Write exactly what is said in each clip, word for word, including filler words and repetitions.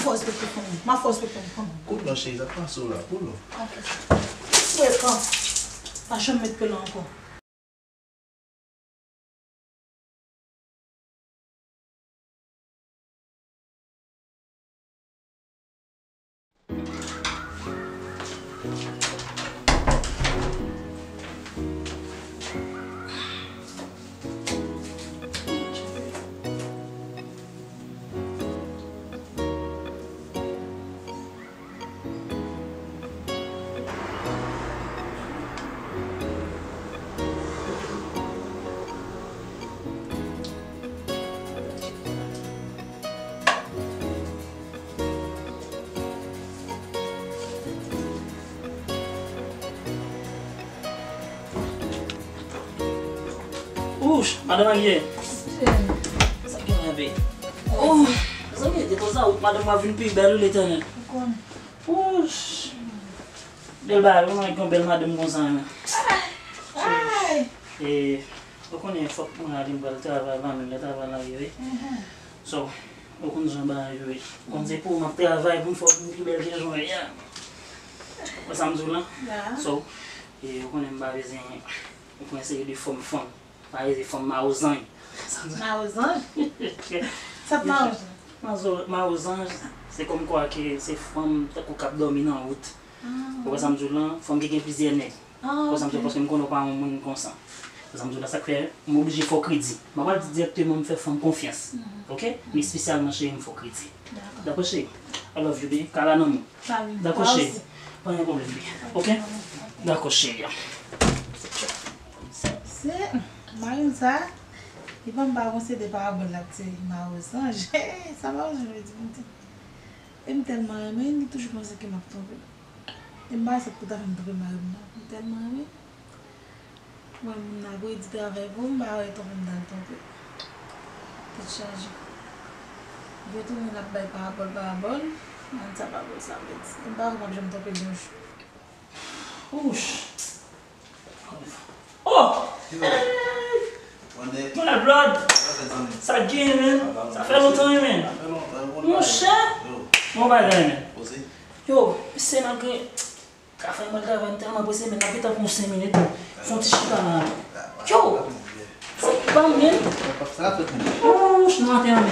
Fò respekte fanmi. M ap fò respekte fanmi. Kout non, cheri, sa pase w la, kout non. Ok. Frekan. Pa janm met pè la ankò. Wouch, madan marye. Sa gen la, be? Oh, zanmi, depi sa, madanm w ap vin pi bèl, wi, Letènèl. Wouch. Bèl bagay, wi, mwen gen yon bèl madanm konsa, men. E, ou konnen, fòk mwen ale, m pral travay la, men lè travay la rive. So, ou konn jan bagay yo ye. Ou konn se pou m ap travay, pou m fè w vin pi bèl ke jan w ye a. Ou wè sa m di w lan? So, e, ou konnen m pa bezwen, ou konnen se de fòm fanm. Pa rele fanm mawozanj. Mawozanj? Sa k mawozanj? Mazo-, mawozanj, se kòmkwa ke se fanm tankou k ap dòmi nan wout. Ou wè sa m di w lan? Fanm ki gen plizyè nèg. Ou wè sa m di w, paske m konnen w pa yon moun konsa. Ou wè sa m di w la, sa k fè m oblije fè w kredi. M pa pral di dirèkteman m fè fanm konfyans. Ok? Men espesyalman cheri m fè w kredi. Dakò cheri. I love you, baby. Kala nan mou. Dakò cheri. Pa gen pwoblèm, baby. Ok? Dakò cheri. Se, mari m sa, li ban m pa yon seri de parabòl l ap tire, mawozanj. Sa mawozanj vle di, Bondye? E m tèlman renmen l, li toujou panse ke m ap twonpe l. E m pa wè sa k pou ta fè m twonpe mari m nan. M tèlman renmen l. Mwen, moun nan ap redi travay pou m, m pa wè twonpe m t al twonpe. Tèt chaje. Vye tounen l ap bay parabòl, parabòl. Mwen, sa parabòl sa vle di. E m pa wè m ap janm twonpe l yon jou. Wouch! Oh! Yo. Hey! Mwen, blood! Sa k genyen, man? Sa fè lontan, wi, man. Monchè! Bon bagay, man. Yo, mesye, malgre travay, mwen travay, m tèlman prese, men n ap gentan pran yon senk minit, fè yon ti chita la. Yo! Sa k pa m, man? Wouch, nou atè, man.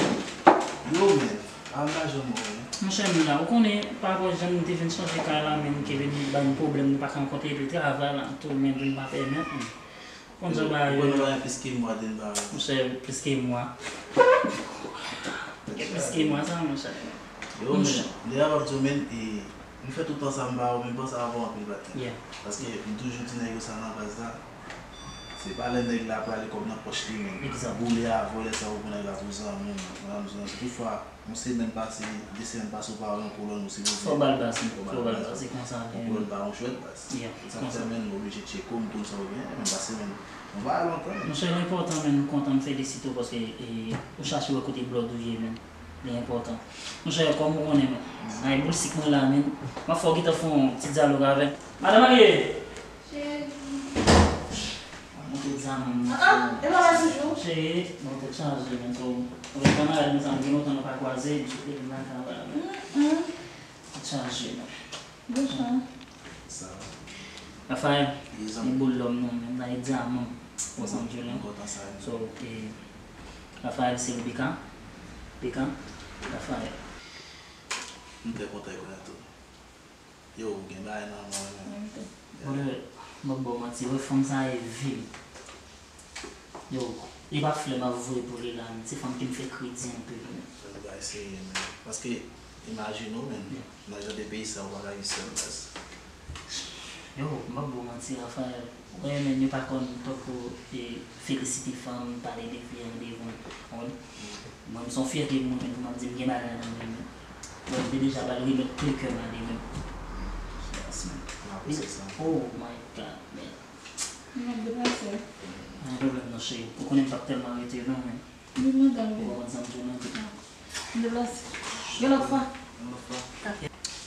Yo, man. Angaje mwen, wi. Monchè, m la, ou konnen, pa rapò jan m te vin chanje kay la, men ke vin ban m pwoblèm, nou pa ka rankontre epi travay la tou, men vin pa pèmèt m. Konn jan bagay yo ye. Ou konnen bagay plis ke mwa, den bagay. Monchè, plis ke mwa. Gen plis ke mwa sa, monchè. Yo, men, deja m ap di w, men, e, m fè tout tan sa m ba ou, men panse avan anpil, patnè. Paske m toujou di nèg yo sa nan baz la. Se pa lè nèg la prale kòb nan pòch li menm. Egzak. Boule avè w, lè sa ou pran nèg la pou zanmi w, nan zanmi w. Si toutfwa, yon semèn pase, de semèn pase, ou pa wè yon kolòn, ou sipoze. Fò w ba l baz, fò w ba l baz, se konsa. Yon kolòn pa yon jwèt, baz. Sa k fè, men, m oblije tcheke w, m konn sa w gen, men pase, men, yon bagay lontan, men. Monchè, li enpòtan, men, m kontan, m felisite w, paske, e, ou chache wè kote blood ou ye, men. Li enpòtan. Monchè, kòm ou konnen, men, nan boul sik mwen la, men, m ap fè w gentan fè yon ti dyalòg avè m. Madan marye! Cheri. Monte dyaman m nan. Ah, ah, e pa la toujou? Cheri, bon, tèt chaje, men, so, avèk kamarad mwen sa, m gen lontan nou pa kwaze, m sot depi m lakay la. Mm, mm. Tèt chaje, men. Bonswa. Sa va? Rafael, e boul lòm nan, men, la e dyaman m. Ou sanm di w lan. M kontan sa, wi. So, e, Rafael, se Rebecca. Rebecca, Rafael. M trè kontan rekonèt ou. Yo, ou gen bagay nan men w, wi, men. Mwen tou. Brother, m ap ba w manti, wè fanm sa e vil. Yo, e pa flè m ap voye pou li la, men se fanm ki m fè kredi anpil, men. Fò nou bay serye, men. Paske, imajine w, men, nan jan de peyi sa, ou pa ka viv sèl, baz. Yo, m ap ba w manti, Rafael. Ou wè, men, yo pa konn tankou, e, felisite fanm, pale de fi an devan, ou konprann? Mwen, m se yon fyète pou mwen menm, pou m ap di m gen bagay nan men, men. Bon, m te deja ba l remèt plinkè m ale menm. Yes, man. M apresye sa. Oh my God, man. M ap deplase. Pa gen pwoblèm non, cheri. Ou konnen m p ap tèlman rete non, men. M vin mande w. Ou konprann sa m di w lan? M deplase. Gen lòt fwa. Gen lòt fwa.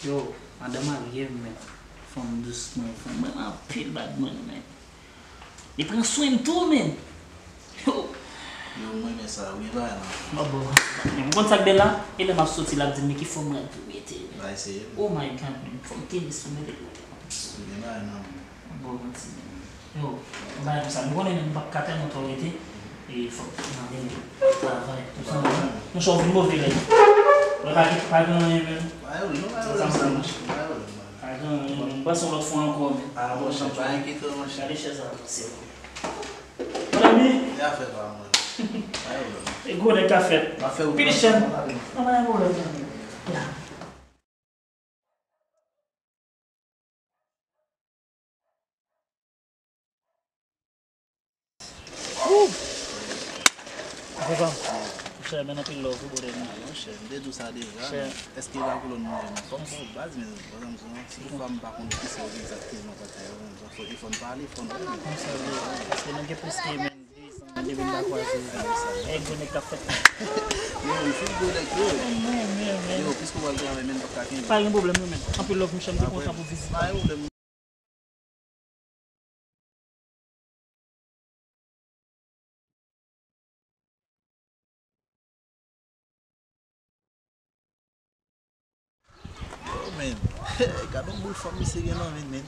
Yo, madan marye m, men. Fanm dous mwen, fanm mwen anpil bad mwen, men. Li pran swen m tou, men. Yo. Yo, mwen renmen sa, wi, bagay la. Mwen bon. Men m konn sa k bèl la, e lè m ap soti, l ap di m, "Men ki fòm rad pou w mete." Ba eseye. Oh my God, men fò m tenis pou m mete. Gen bagay nan men. Bon, manti. Yo, yon bagay konsa, nou konnen nou p ap ka tèlman twò rete. E fòk nou mande nou travay. Tout sa, non? Monchè, w vin move lè. Wè, pa gen, pa gen anyen, men. Pa gen anyen, non, pa gen anyen, monchè. Pa gen anyen, men. M pase yon lòt fwa ankò, men. Ah, monchè, pa enkyete w, monchè. Gade chèz la, se bon. Mon ami. E afè pa mwen. Pa gen anyen, non. E gwo nèg ka fèt. Pini chèn. Non, pa gen pwoblèm, non. Ya. Monchè, men anpil love wi, brother. Monchè, m te di w sa deja, men èske e pa kolòn mwen menm? Fò m bon baz, men, pa egzanp, si yon fwa m pa konn kisa w egzakteman, pa egzanp, fò, e fò n pale, fò n wè, men. Konsa, wi. Paske nou gen plis ke, men, de zan depi n pa kwaze. E gwo nèg k ap fèt. Yo, m fin gwo nèg, yo. Men, men, men. Yo, piske w al travay, men, m p ap ka kenbe. Pa gen pwoblèm, non, men. Anpil love, monchè, m te kontan pou vizit la. Pa gen pwoblèm. Yo, men, gade yon boul fanm misye gen nan men, men.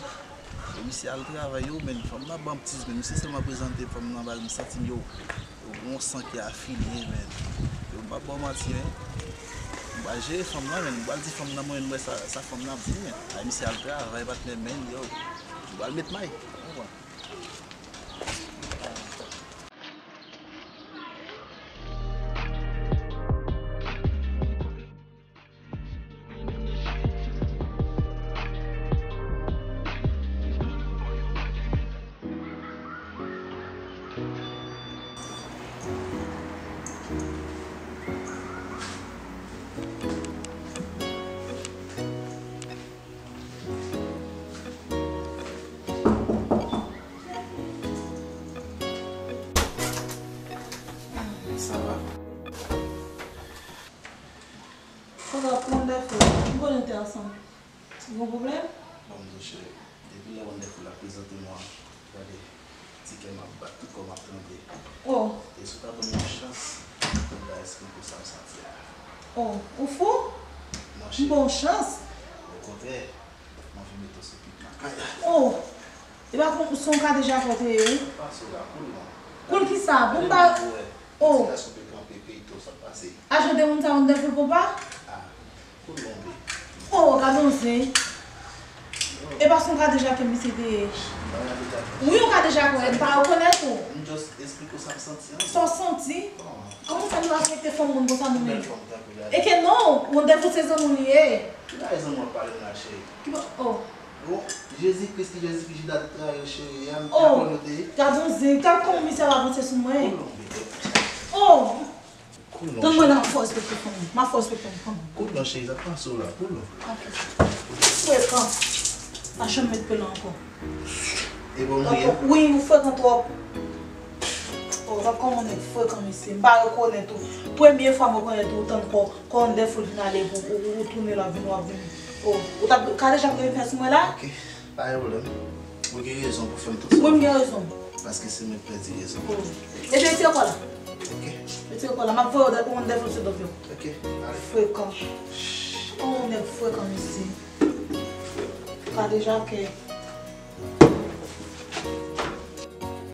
E misye al travay, yo, men, fanm nan banm ti, men misye sèlman prezante fanm nan, baz, m santi m, yo, yo gen yon san ki afilye, men. Yo, m p ap ba w manti, men. M pral jere fanm nan, men. M pral di fanm nan, mwen, mwen, sa, sa fanm nan ap di, men. Ay, misye al travay, patnè, men, yo. M pral met may. Ou konprann? Sa va? Sa va, kòman w te ansanm? Ou gen pwoblèm? Bon, m di w cheri, depi lè Wonderful ap prezante mwen, gade, ti kè m ap bat, tout kò m ap tranble. Oh. E si w ta ban m yon chans pou m ta esplike w sa m santi a. Oh, ou fou? Non, cheri. M ba w chans. Okontrè, m anvi mete w sou pik lakay la. Oh. E pa kon, se yon kadejakè w te ye, wi. Pase w la, koul non. Koul kisa? Bon, m pa. Oh. Ti gason pe kanpe, peyton, sa k pase? Ajan de moun sa yo, n te fè konpa? Ah, koul non, be. Oh, gade yon zen. E pa se yon kadejakè misye te ye. Wi, yon kadejakè, m pa rekonèt ou. M just esplike w sa m santi an. Sa w santi? Kòman sa nou respekte fanm moun konsa nou menm? E ke non, Wonderful se zanmi w li ye. Ki bagay zanmi w ap pale m la, cheri? Ki ba, oh. Bon, Jezi Kris ki Jezi Kris, Jida te trayi yo, cheri, a m te aprann yo te ye. Gad yon zen, gad kòman misye ap avanse sou mwen. Koul non, bebe. Oh! Koul non, cheri. Tann mwen la, m ap fè w respekte fanm. M ap fè w respekte fanm. Koul non, cheri, sa k pase w la, koul non. Ok. Frekan. Pa janm met plen ankò. E bon, mwen ye? Wi, ou frekan twòp. Oh, gad kòman nèg frekan, mesye. M pa rekonèt ou. Premye fwa m rekonèt ou, ou tann kò, kò Wonderful vin ale, ou, ou, ou tounen l ap vini, w ap vini. Oh, ou t ap, gade jan w te fè sou mwen la? Ok, pa gen pwoblèm. Ou gen rezon pou fè m tout sa. Wi, m gen rezon. Paske se mwen k pèdi rezon. Oh. Epi retire kò la. Ok. Retire kò la. M ap voye w dèyè pou Wonderful sot dòmi w. Ok, ale. Frekan. Oh, nèg frekan, mesye. Kadejakè.